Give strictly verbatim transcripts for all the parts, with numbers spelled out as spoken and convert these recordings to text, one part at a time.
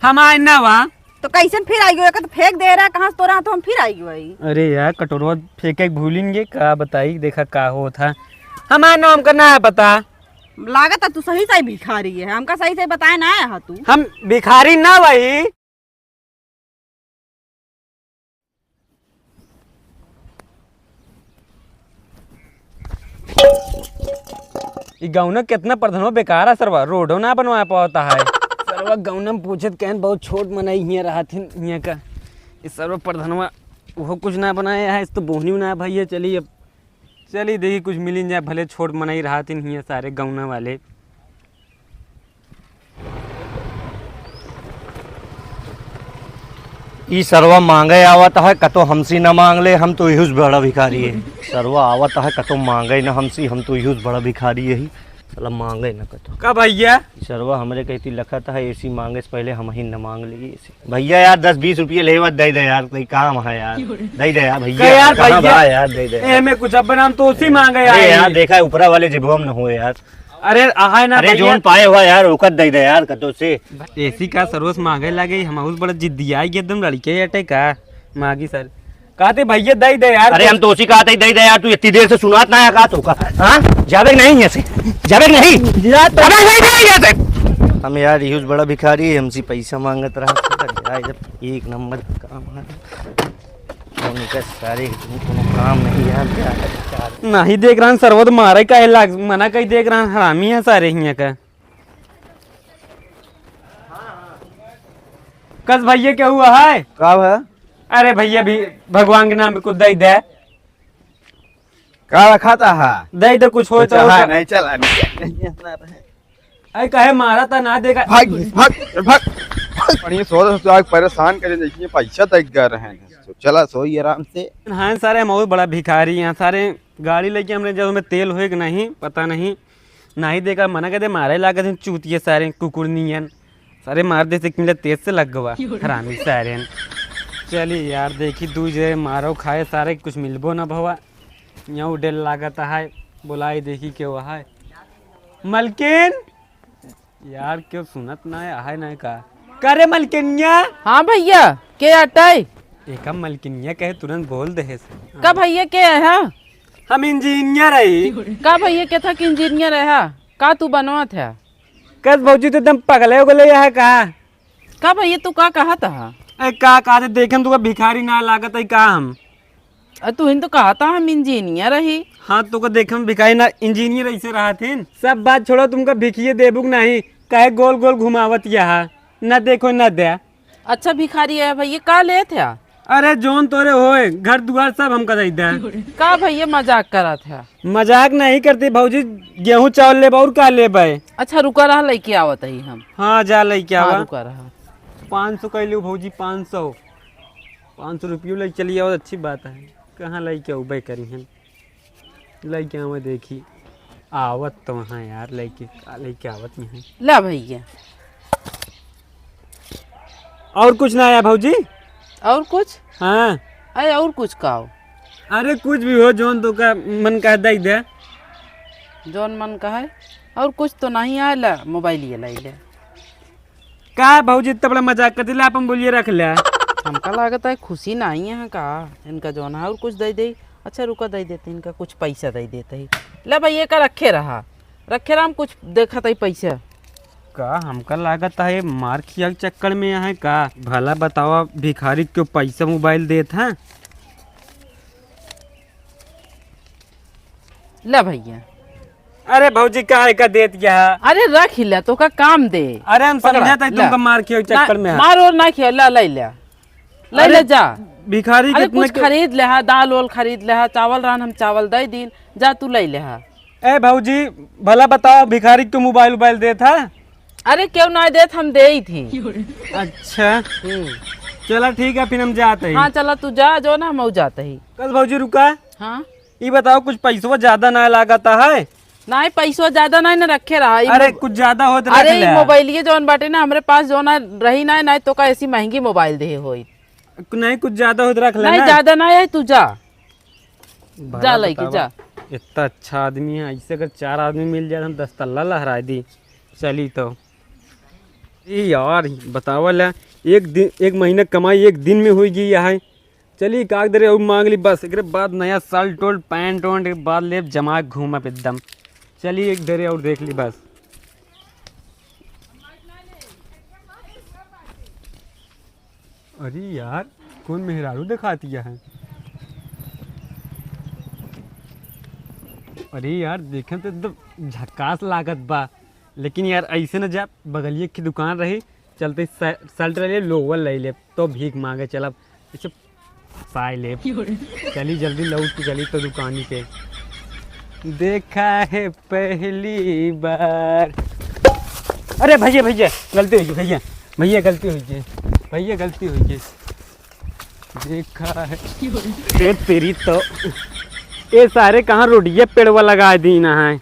हम आए ना वा। तो कैसन फिर आई गयो? एक तो फेंक दे रहा, कहाँ से तोरा तो हम फिर आई गयो आई। अरे यार, कटोरवा फेंके के भूलिन गे, का बताई, देखा का होत है। हमार नाम का ना है पता। लागत है तू सही सही भिखारी है, हमका सही सही बताए ना आया है तू। हम भिखारी ना भाई। ई गौना केतना प्रधानो बेकार है सरवा, रोडो ना बनवा पावता है। सरवा गौना में पूछत कहन बहुत छोट मनई हियाँ रहत हिन हियाँ का। ई सरवा प्रधानवा उहो कुछ ना बनाए है, इस तो बोहनी ना भई है। चली अब, चली देखी कुछ मिलिन जाए, भले छोट मनई रहत हिन हियाँ सारे गौना वाले। ई सरवा मांगे आवत है, कतो हमसी न मांग ले, हम तो इहुस बड़ा भिखारी है। सरवा आवत है, कतो मांगे न हमसी, हम तो इहुस बड़ा भिखारी है। साला मांगे न कतो। का भैया? ई सरवा हमरे कहती लखत है, एसी मांगे से पहले हम ही न मांग ली एसी। भैया यार, दस बीस रुपये लेवत दे दे यार, कोई काम है यार, दे दे यार भैया। का यार कहाँ भैया? बा यार, दे दे यार। ए में कुछ अब नाम तो उसी मांगे अरे यार। यार, देखा ऊपरा वाले जेबवा में न हो यार। अरे, आहे ना अरे, भैया। जोन पाए हुआ यार, ओकर दे दे यार, कतो से। एसी का सरोस मांगे लागे, हम बहुत बड़ा जिद्दी आई, एकदम लड़के अटे का, मांगी सर। कहते भैया दे दे यार। अरे, हम तो उसी कहते ही दे दे यार, तू इतनी देर से सुनात ना है का तो का? हाँ? जावे के नहीं यहाँ से? जावे के नहीं? जा तो जावे के नहीं यहाँ से? हम यार, यूज बड़ा भिखारी है, हमसे पैसा मांगत रहा। यार, जब एक नंबर काम है। उनका सारे कोनो काम नहीं यार, क्या है, क्या है? नहीं देख रहन, सरवा तो मारे काहे लाग, मना कई देख रहन, हरामी है सारे हियाँ का। कस भैया क्या हुआ है? का है? अरे भैया भी भगवान के नाम पे कुछ दे दे। का रखा था? दे दे कुछ हो तो कुछ है हो। नहीं, चला नहीं। अरे काहे मारा था ना देखा? भाग, भाग, भाग। बढ़िया सो रहे, तो आग परेशान करे, देखिए पैसा तक गा रहे हैं। तो चला सोई आराम से। हाँ सारे, हम और बड़ा भिखारी हैं सारे। गाड़ी लेके हमने जब हमें तेल होए कि नहीं पता नहीं, नहीं देखा, मना कर दे, मारे लागत हैं चूतिए सारे कुकुर नियन। सारे मार दे से मिले तेज से लग गवा, हरामी सारे। चली यार, देखी दू जे मारो खाए सारे, कुछ मिलबो ना भवा। यहाँ डेल लागत है, बुलाई देखी के वो है। मलकिन, यार, क्यों सुनत ना है, आहे ना का? का रे मलकिनिया? हाँ भैया, के अटै? एका मलकिनिया कहे तुरंत बोल दे है से। का भैया के है? हम इंजीनियर है। का भैया के था कि इंजीनियर है? का तू बनवत है? कस भौजी तो एकदम पगले हो गले है का? का भैया तू का कहत है? ए का कहते देखे हम तुका भिखारी ना लागत है का हम? अरे तू ही तो कहा था हम इंजीनियर रही। हाँ, तो को देखे में भिखारी ना, इंजीनियर ऐसे रहा थे। सब बात छोड़ो, तुमका भिखिए देबू के नहीं, काहे गोल गोल घुमावत यहाँ, ना देखो ना दे। अच्छा भिखारी है भैया, का लेत है? अरे जोन तोरे होए, घर दुआर सब हमका दे दे। का भैया मजाक करत है? मजाक नहीं करती भौजी, गेहूं चावल लेब और का लेबै? अच्छा रुका रहा, लेके आवत ही हम। हाँ जा लेके हाँ, आवा। रुका रहा। पाँच सौ कह लू भौजी, पाँच सौ। पाँच सौ रुपयो लेके चली आवत, अच्छी बात है। कहाँ लेके अउबे करी हैं, लेके आवे देखी। आवत तो वहाँ यार, लेके का लेके आवत नहीं है। ला भैया। और कुछ ना आया भौजी? और कुछ? हाँ। अरे और कुछ का हो? अरे कुछ भी हो, जोन तो का मन का दे दे। जोन मन का है, और कुछ तो नहीं आया, ला मोबाइल ये ले ले। का भौजी इतना बड़ा मजाक करती, ला अपन बोलिए रख ले। हमका लागत है खुशी नहीं है का, इनका जोन है और कुछ दे दे। अच्छा रुका, दे देते इनका कुछ पैसा दे देते ही। ले भैया का रखे रहा, रखे रहा, हम कुछ देखत है पैसा। का हमका लागत है मार खिया के चक्कर में है का? भला बतावा भिखारी क्यों पैसा मोबाइल देत है? ले भैया। अरे भौजी का है का देत गया है? अरे रख ही ले, तो का काम दे। अरे हम पकड़ा, समझा था ले। तुमका मार खिया के ना, चक्कर में है। मार और ना खिया, ले ले ले। ले अरे ले जा। भिखारी अरे कितने कुछ के खरीद ले हा, दाल ओल खरीद ले हा, चावल रहन हम चावल दे दीन, जा तू ले ले हा। ए भौजी, भला बताओ भिखारी क्यों मोबाइल उबाइल देत है? अरे क्यों ना देत, हम दे ही थी। अच्छा। हम्म। चला ठीक है, फिर हम जाते हैं। हाँ चला तू जा, जो ना हम जाते ही। कस भौजी रुका। हाँ। ई बताओ कुछ पैसवा ज्यादा ना लागत है? नहीं पैसवा ज्यादा नहीं ना रखे रहा। ई अरे मोब-, कुछ ज्यादा होत रख अरे ई ले। मोबाइलिए जौन बाटे ना हमरे पास जौन है रही ना, नहीं तो का ऐसी महंगी मोबाइल दे होई। नहीं कुछ ज्यादा होत रख ले नहीं ना। ज्यादा ना है, तू जा। भला जा लइके बतावा, जा। इतना अच्छा आदमी है, ऐसे अगर चार आदमी मिल जाए, हम दस तल्ला लहराए दी। चली तो। ए यार, बतावा ला, एक दिन, एक महीना कमाई एक दिन में होइ गई है। चली, एक आध दरे और मांग ली बस, एकरे बाद नया शर्ट ओल्ट, पैंट ओंट के बाद लेब जमा के घूमब एकदम। चली, एक दरे और देख ली बस। अरे यार, कौन मेहरारू दिखाती है? अरे यार, देखे तो एकदम झकास लागत बा, लेकिन यार, ऐसे न जा, बगलिए की दुकान रही, चलते स-, शर्ट ले लेब, लोअर ले लेब, तो भीख मांगे चलब, इसे पाए लेब। चली जल्दी लौट के चली तो दुकानी पे। देखा है पहली बार। अरे भैया, भैया, गलती हुई गई, भैया, भैया, गलती हुई गई, भैया, गलती हुई गई। देखा है। ए तेरी तो, ए सारे कहाँ रोडिये पेड़वा लगा दीना है।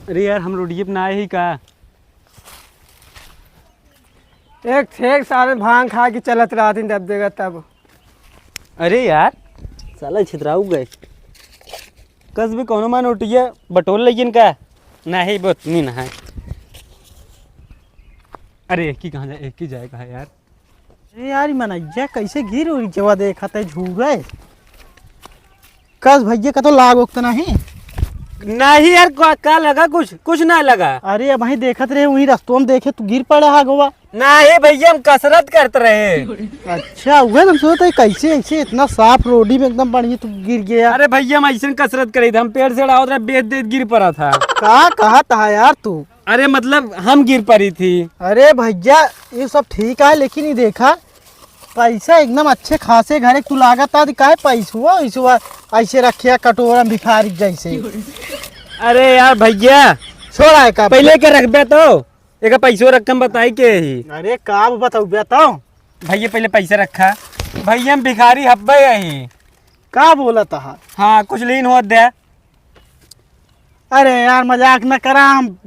अरे यार, हम रोडिये पे ना आए ही का? एक ठेक सारे भांग खा के चलत रहती, जब देखा तब। अरे यार, साला छितराऊ गए। कस भी कौनो मान उठिए, बटोर लेकिन का? नहीं, बोतनी ना है। अरे, एक ही कहाँ जाए, एक ही जाए कहाँ यार? अरे यार, ई मनैया कैसे गिर उड़ जवा देखत है, झूरे। कस भैया का तो लाग उगत नहीं। नहीं यार, का, का लगा? कुछ, कुछ ना लगा। अरे, अबहीं देखत रहे, वहीं रस्तों में देखे, तू गिर पड़ा हा गोवा। नहीं भैया, हम कसरत करत रहे। अच्छा, उहे हम सोचत है, कैसे ऐसे इतना साफ रोडी में एकदम बढ़िया तू गिर गया। अरे भैया, हम ऐसे कसरत करे थे, हम पेड़ से अड़ावत रहे, बेच देत गिर पड़ा था। का कहत हा यार तू? अरे मतलब, हम गिर पड़ी थी। अरे भैया, ये सब ठीक है, लेकिन ये देखा, पैसा एकदम अच्छे खासे घरे तू लागत आ, काहे पैसुआ वैसुआ ऐसे रखे कटोरा में भिखारी जैसे? अरे यार भैया, छोड़ा है का? पहले के रखबे तो, एक पैसो रकम बताई के ही। अरे का बताऊबे तो? भैया पहले पैसा रखा। भैया हम भिखारी हब्बे यही। का बोलत हा? हाँ, कुछ लीन होत दे। अरे यार, मजाक न करा, हम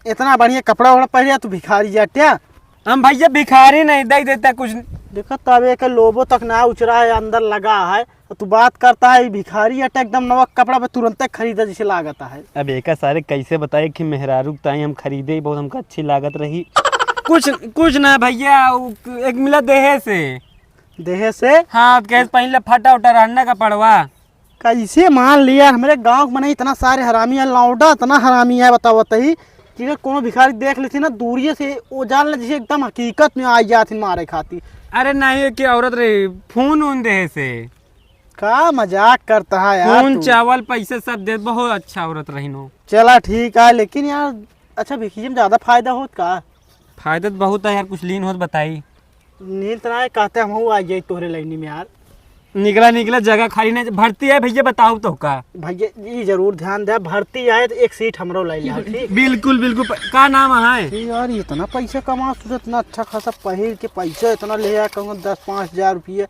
इतना बढ़िया कपड़ा वपड़ा पहने, तू भिखारी जाट्या। हम भैया भिखारी नहीं, दे देता कुछ। देखा, तब एक लोबो तक ना उचरा है, अंदर लगा है, तो तू बात करता है, ई भिखारी अटे एकदम नवा कपड़ा पे तुरंते खरीदा जैसे लागत है। अब एका सारे कैसे बताए कि मेहरारू के ताई हम खरीदे ही बहुत हमका अच्छी लागत रही। कुछ, कुछ ना भैया, उ एक मिला देहे से। देहे से? हाँ, अब कैसे पहले फटा उटा रहना का पड़वा। कैसे मान लिया यार, हमरे गाँव में नहीं इतना सारे हरामी है, लौंडा इतना हरामी है, बतावत ही कि अगर कोनो भिखारी देख लेती ना, दूरिये से वो जान ले जैसे एकदम हकीकत में आ जाती मारे खाती। अरे नहीं, कि औरत रही, फोन उन देहे से। का मजाक करता है यार खून तू? चावल पैसे सब दे, बहुत अच्छा औरत रही नो। चला ठीक है, लेकिन यार अच्छा भिखिया में ज्यादा फायदा होत का? फायदा तो बहुत है यार, कुछ लीन होत बताई। नींद ना आए, कहते हम आ जाए तोहरे लाइनी में यार। निकला निकला, जगह खाली नहीं, भर्ती है भैया, बताओ तो का? भैया ये जरूर ध्यान दे, भर्ती आए तो एक सीट हमरो ले लिया, ठीक? बिल्कुल बिल्कुल। प-, का नाम है? अरे यार, इतना पैसा कमा, तुझे इतना अच्छा खासा पहिर के पैसा इतना ले आया, कहूँगा दस पाँच हजार रुपये।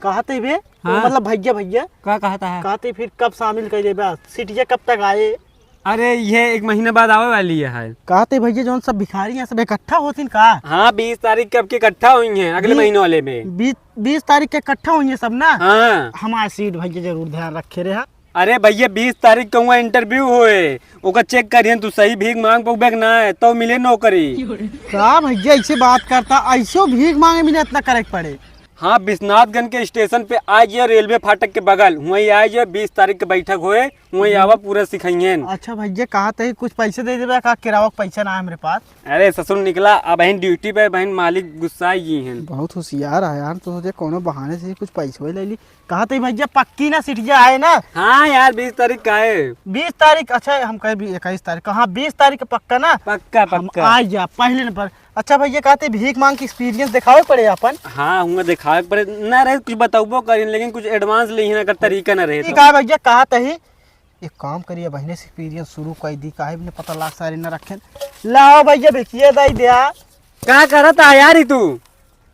कहते बे, हाँ। मतलब भैया, भैया। का कहता है? कहते फिर कब शामिल कर देबा? सीटिया कब तक आए? अरे, ये एक महीने बाद आवे वाली है। कहते भैया, जौन सब भिखारी हैं, सब इकट्ठा होतिन का? हाँ, बीस तारीख के अब के इकट्ठा हुई हैं, अगले बीस, महीने वाले में। बीस, बीस तारीख के इकट्ठा हुई हैं सब ना? हाँ। हमार सीट भैया जरूर ध्यान रखे रहे। अरे भैया, बीस तारीख के हुआ इंटरव्यू होए, ओका चेक करिहन तू सही भीख मांग पउबे कि ना, तो मिले नौकरी। का भैया ऐसे बात करता, ऐसे भीख मांगे मिले इतना करे के पड़े? हाँ, बिस्नाथगंज के स्टेशन पे आ जाइए, रेलवे फाटक के बगल, वहीं आ जाइए, बीस तारीख के बैठक होए, वहीं आवा, पूरा सिखाइए। अच्छा भैया, कहा तही कुछ पैसे दे देबे का? किरावा के पैसा ना है हमरे पास। अरे ससुर निकला, अब बहन ड्यूटी पे, बहन मालिक गुस्सा ही हैं। बहुत होशियार है यार, तो सोचे कोनो बहाने से कुछ पैसवे ले ली। कहा तही भैया, पक्की ना सिटिया है ना? हाँ यार, बीस तारीख का है। बीस तारीख? अच्छा, हम कहे भी इक्कीस तारीख का। हाँ, बीस तारीख का पक्का ना? पक्का, हम पक्का। आ जा पहले नंबर। अच्छा भैया, कहते भीख मांग के एक्सपीरियंस दिखावे पड़े अपन? हाँ, हुआ दिखावे के पड़े। ना रहे कुछ बतौबो करिन, लेकिन कुछ एडवांस लेही ना, अगर तरीका ना रहे ठीक तो। है भैया, कहत ही एक काम करिए, बहने से एक्सपीरियंस शुरू कर दी, काहे भी पता लाग सारे ना रखें। लाओ भैया, भिखिया दई द्या। का करत आ यार ई तू?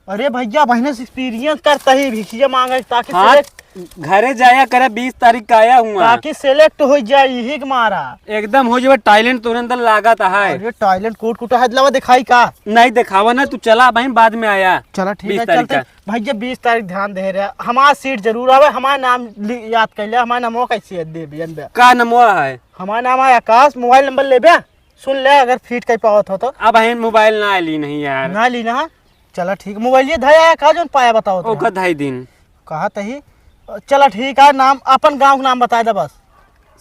अरे भैया, बहने से एक्सपीरियंस करता ही भिखिया मांगे ताकि हाँ, select घरे जाया करे, बीस तारीख का आया हुआ। ताकि सेलेक्ट हो जाए, यही के मारा। एकदम हो जाए, टैलेंट तोरे अंदर लागत है। अरे टैलेंट कूट कूटा है, दिलावा दिखाई का? नहीं दिखावा ना, तू चला बहन, बाद में आया। चला ठीक बीस है, तारीख चलते का। भैया बीस तारीख ध्यान दे रहे, हमार सीट जरूर आवे, हमार नाम लि-, याद कर ले, हमार नामवा कैसे है, दे भी अंदर। का नामवा है? हमार नाम है आकाश, मोबाइल नंबर लेबे? सुन ले, अगर फिट कइ पावत हो तो। अब हम मोबाइल ना ली नहीं यार। ना ली ना? चला ठीक, मोबाइल ये धया है, का जौन पाया बताओ तो। ओका धाई दिन। कहा तही। चला ठीक है, नाम, अपन गाँव का नाम बताइ दे बस।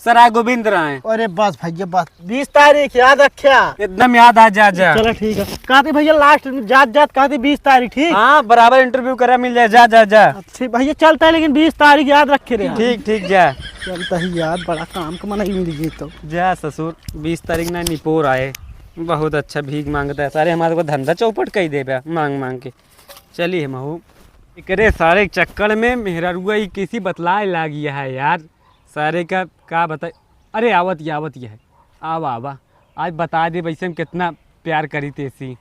सराय गोविंद राय। अरे बस भैया बस, बीस तारीख याद रख्या। एकदम याद आ जा, जा। चला ठीक है, कहती भैया लास्ट में जात जात कहती बीस तारीख, ठीक? हाँ, बराबर इंटरव्यू करा मिल जाए, जा, जा, जा। ठीक भैया चलता है, लेकिन बीस तारीख याद रखे रहे। ठीक, ठीक, जा। चलता ही यार, बड़ा काम का मनाई मिल गई तो। जा ससुर, बीस तारीख ना निपोर आए, बहुत अच्छा भीख मांगता है। सारे हमारे को धंधा चौपट कइ देबे मांग मांग के। चली हम हूँ। एकरे सारे चक्कर में मेहरारुआ ई किसी बतलाए लागी है यार। सारे का, का बताई। अरे आवत ये, आवत ये है। आवा, आवा। आज बता दे वैसे हम कितना प्यार करी तेसी।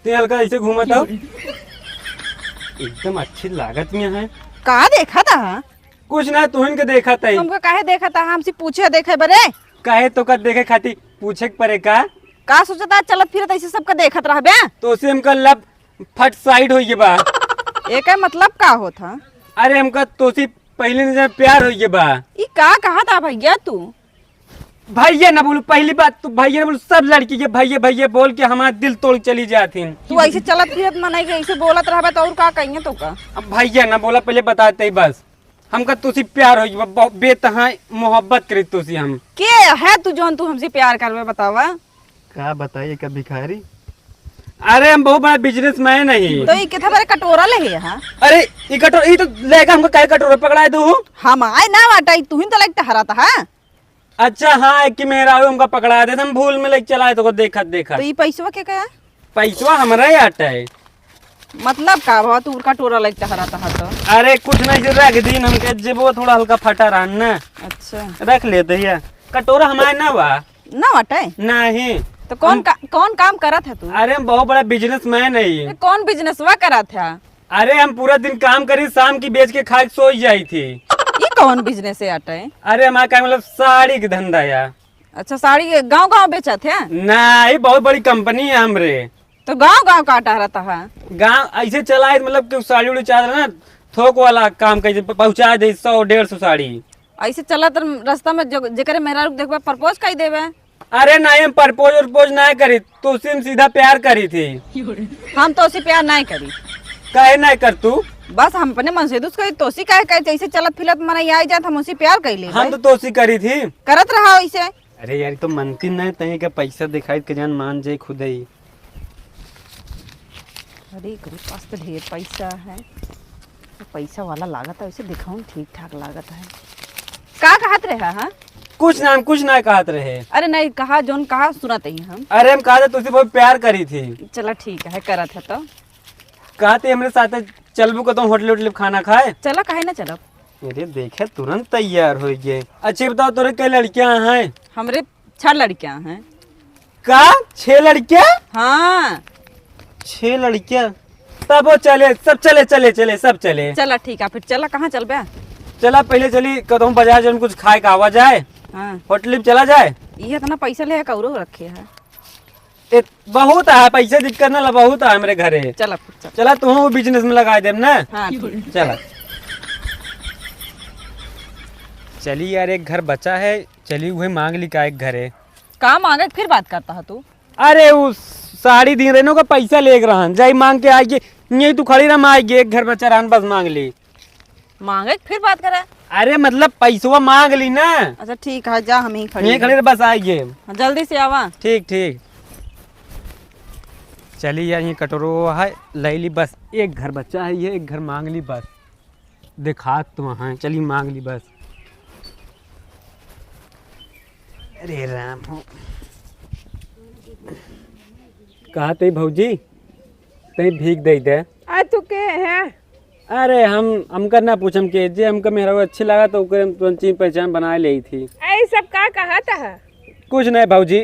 ते हल्का ऐसे घूमत हो। एकदम अच्छी लागत में है। का देखा था? कुछ ना, तुहन के देखा था। हमको काहे देखा था? हमसे पूछे देखे बरे। काहे तो का देखे खाती पूछे के परे का? का सोचता चलत फिरत ऐसे सबका देखत रहबे? तो उसे हमका लब फट साइड होइए बा। एकर मतलब का होत ह? अरे हमका तोसी पहले से प्यार होइए बा। ई का कहा था भैया तू? भैया ना बोलू, पहली बात तू भैया ना बोलू, सब लड़की के भैया भैया बोल के हमारा दिल तोड़ चली जाती। तू ऐसे चलत फिरत मनई के ऐसे बोलत रहबे तो और का कहिए तो का? अब भैया ना बोला, पहले बताते ही बस। हमका तुसी प्यार होइए बा, बहुत बेतहा मोहब्बत करी तुसी हम। के है तू जौन तू हमसे प्यार करबे बतावा? का बताइए का भिखारी? अरे हम बहुत बड़ा बिजनेसमैन है। तो ई कितना बड़े कटोरा ले है, हाँ? अरे ई कटोरा, ई तो लेगा हमको काहे कटोरा पकड़ाए दू? हम आए ना वाटा, ई तू ही तो लाइक टहरा था, हाँ? अच्छा हाँ, एक की मेहरारू हमका पकड़ा दे, हम भूल में लेके चलाए तो को देखत देखत। तो ई पैसवा के का? पैसवा हमरा ही आटा है। मतलब का भा तू कटोरा लाइक टहरा था तो? अरे कुछ नहीं, जे रख दीन हमके जेबो थोड़ा हल्का फटा रहन ना। अच्छा। रख लेते हैं। कटोरा हमारे ना बा। ना बाटे? नहीं। तो कौन हम का, कौन काम करत है तू? अरे, हम बहुत बड़ा बिजनेसमैन है ये। ए, कौन बिजनेसवा करत है? अरे, हम पूरा दिन काम करी, शाम की बेच के खा के सो ही जाई थी। ये कौन बिजनेस है आटे? अरे, हमारे का मतलब साड़ी के धंधा या। अच्छा, साड़ी गांव गांव बेचत है? नहीं, बहुत बड़ी कंपनी है हमरे। तो गांव गांव का आटा रहता है? गांव ऐसे चला है, मतलब कि साड़ी उड़ी चाहत रहे ना, थोक वाला काम कइसे प-, पहुंचा दे सौ डेढ़ सौ साड़ी। ऐसे चलत रास्ता में जो, जेकरे मेहरारू के देखबे, प्रपोज कइ देबे। अरे नहीं, हम प्रपोज उरपोज नहीं करी, तोसी हम सीधा प्यार करी थी। हम तोसी प्यार नहीं करी। काहे नहीं कर तू? बस हम अपने मन से दुस करी, तोसी काहे करी, जैसे चलत फिलत मनई आई जात, हम उसी प्यार कइ ले हम भाई। तो तोसी करी थी। करत रहा ऐसे। अरे यार, ई तो मनती नहीं, तहीं के पैसा दिखाई के जान मान जाए खुद ही। अरे, एकरे पास तो ढेर पैसा है, तो पैसा वाला लागत है, वैसे दिखाऊं ठीक ठाक लागत है। का कहत रहे, हाँ? कुछ ना, हम कुछ ना कहत रहे। अरे नहीं, कहा, जौन कहा, सुनत ही हम। अरे, हम कहा था, तुझसे बहुत प्यार करी थी। चला, ठीक है, करत है तो। कहा थे, हमरे साथ चलबू कतहूँ होटल, होटल खाना खाए? चला, काहे ना चलब? अरे, देखे, तुरंत तैयार हो गए। अच्छा, बताओ, तोरे कई लड़कियां हैं? हमरे छह लड़कियां हैं। का? छह लड़कियां? हाँ। छह लड़कियां? तब वो चले, सब चले, चले, चले, सब चले। चला ठीक है, फिर चला, कहाँ चलबे? चला पहले चली, कतहूँ बाजार जौन कुछ खाए का आवा जाए। हाँ। होटल में चला जाए। ये इतना पैसा ले कौरो रखे है। ए, बहुत है, पैसे दिक्कत ना ला, बहुत है हमरे घरे। चला, चला। चला, तू वो बिजनेस में लगा देब ना। हाँ, ठीक। चला। चली यार, एक घर बचा है, चली उहे मांग ली का एक घरे। का मांगे, फिर बात करता है तू? अरे, उ साड़ी दिन रहे ना, ओकर पैसा लेके रहन, जाई मांग के आई के, यही तू खड़ी रह, हम आई के, एक घर बचा रहन, बस मांग ली। मांगे के फिर बात करे। अरे, मतलब, पैसवा मांग ली ना। अच्छा, ठीक है, जा, हम ही खड़ी यहीं हैं। खड़ी रह, बस आई के। हाँ, जल्दी से आवा। ठीक, ठीक। चली यार, ये कटोरो है, ले ली बस, एक घर बचा है, ये एक घर मांग ली बस। देखात तो वहाँ, चली मांग ली बस। अरे राम हो। कहा ते भौजी, तई भीख दे दे। आ तू के है? अरे हम, हमका ना पूछम के, जे हमका मेहरारू अच्छी लगा तो ओकरे हम तुरंत चिन्ह पहचान बनाए लेई थी। ऐ सब का कहत है? कुछ नहीं भौजी,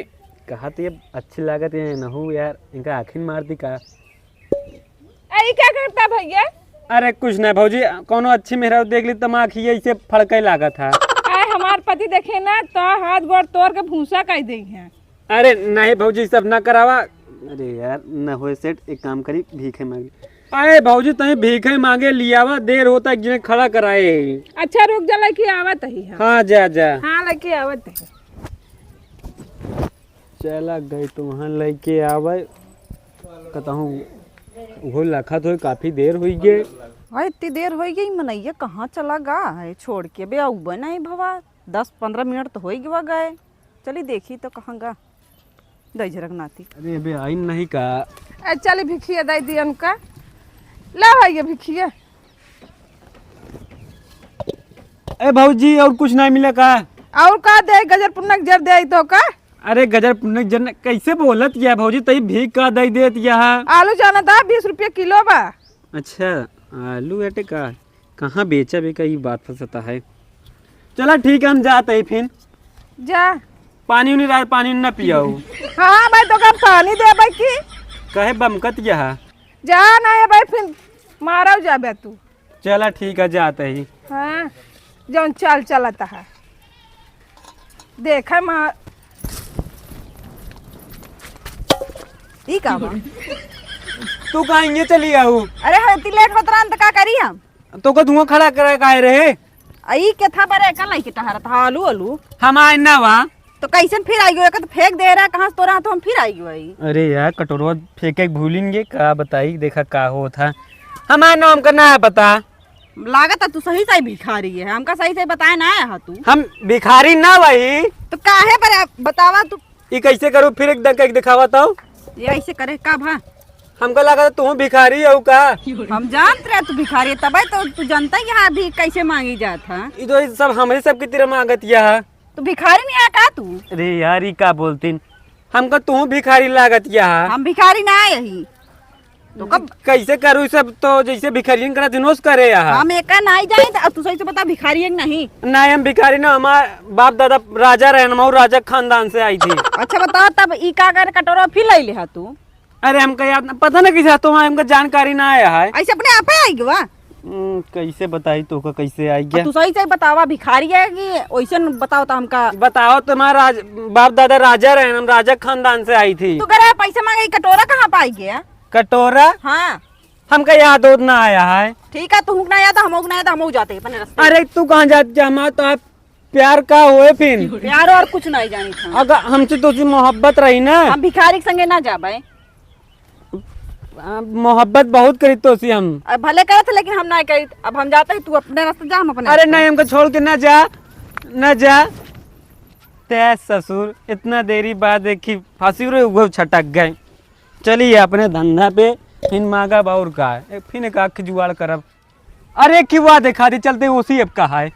कहत ये अच्छी लागत ये नहू यार, इनका आँखिन मार दी का? अरे, क्या करता भैया? अरे, कुछ ना भौजी, कौनो अच्छी मेहरारू देख ली त आँखिया ऐसे फड़के लागत है। आए, हमार पति देखे ना तो हाथ गोड़ तोड़ के भूसा कर दे हैं। अरे नहीं भौजी, सब ना करावा। अरे यार, न होए सेठ, एक काम करी, भीखे मांगी। अरे भौजी, तहीं भीखे मांगे लियावा, देर होता, एक जने खड़ा कराए। अच्छा, रुक जा, लइके आवत ही हम। हाँ, जा, जा। हाँ, लइके आवत ही। चला गई तो वहाँ लइके आवे, कतहूँ उहो लखत होई, काफी देर होई गे। अरे, इतनी देर होई गई, मनैया कहाँ चला गा है छोड़ के? बे, अउबे नहीं भवा, दस पन्द्रह मिनट तो होई गवा गए। चली देखी तो कहाँ गा। दई झरक नाती। अरे बे, आई नहीं का? ए, चली भिखिया दई दिया उनका। ला भाई, ये भिखिया। ए भौजी, और कुछ नहीं मिला का? और का दे, गजर पुन्नक जर दे आई तो का? अरे गजर पुन्नक जर न-, कैसे बोलत या भौजी, तई भीख का दई देत या? आलू जाना था, बीस रुपया किलो बा। अच्छा, आलू एटे का? कहाँ बेचा बेका, ई बात फंसता है। चला ठीक है, हम जात है फिर। जा। पानी उनी रात पानी न पियाऊ। हाँ भाई, तो का पानी दे भाई की? कहे बमकत यह। जा ना है भाई, फिर मारा जाबे तू। चला ठीक है, जात है। हाँ, जौन चाल चलता है। देखा माँ। ई का बा? तू कहाँ ये चली आऊ? अरे, हती लेट होत रहन त का करी हम? तो का धुआं खड़ा करे काहे रहे? आ, ई के था बरे, का लइके टहरत हा, आलू, आलू? हम आए ना वा। तो कैसन फिर आई गयो? एक तो फेंक दे रहा, कहाँ से तोरा तो हम फिर आई गयो आई। अरे यार, कटोरवा फेंके के भूलिन गे, का बताई, देखा का होत हा। हमार नाम का ना है पता। लागत है तू सही सही भिखारी है, हमका सही सही बताए ना आया हा तू। हम भिखारी ना वही। तो काहे बरे बतावा तू? ई कैसे करू? फिर एक दे-, एक दिखावा तो। ये ऐसे करे का भा? हमका लगा तू भिखारी हो का? हम जानत रहे तू भिखारी है, तबे तो तू जनता ही यहाँ भी कैसे मांगी जात है। ई तो ई सब हमरे सब की तरह मांगत या है। तू भिखारी नहीं आया का तू? अरे यार, ई का बोलतीन? हमका तू भिखारी लागत या है। हम भिखारी ना आए ही। तो कब कैसे करू ई सब? तो जैसे भिखारियन करा दिन ओस करे या है। हम एका नहीं जाए तो तू सही से बता, भिखारी है कि नहीं? नहीं, हम भिखारी ना, हमार बाप दादा राजा रहे, हम राजा खानदान से आई थी। अच्छा बताओ, तब ई का कर कटोरा फिर ले ले हा तू? अरे हमका याद ना, पता ना कैसे तो हमका जानकारी ना आया है। ऐसे अपने आप ही आई गवा? हम्म, कैसे बताई तो का कैसे आई गया? तू सही सही बतावा, भिखारी है कि वैसे न बताओ तो हमका। बताओ, तुम्हारा राज-, बाप दादा राजा रहे, हम राजा खानदान से आई थी। तू करे पैसे मांगे, ई कटोरा कहाँ पाई गया? कटोरा? हाँ। हमका याद होत ना आया है। ठीक है, तू ना याद, हम ना याद, हम जाते हैं अपने रास्ते। अरे तू कहाँ जात जा, हमार तो आप प्यार का होए फिर? प्यार और कुछ नहीं जानी था। अगर हमसे तो सी मोहब्बत रही ना। हम भिखारी के संगे ना जाबे। आ, मोहब्बत बहुत करी तो सी हम। अब भले करत है, लेकिन हम ना करी। अब हम जाते हैं, तू अपने रास्ते जा, हम अपने अरे रास्ते। नहीं, हमको छोड़ के ना जा, ना जा। ते ससुर, इतना देरी बाद एक ही फांसी रे, वो छटक गए। चलिए अपने धंधा पे, फिर मांगा बाउर का है, फिर एक आख जुगाड़ करब। अरे की वाह, देखा दी, चलते उसी अब कहा है।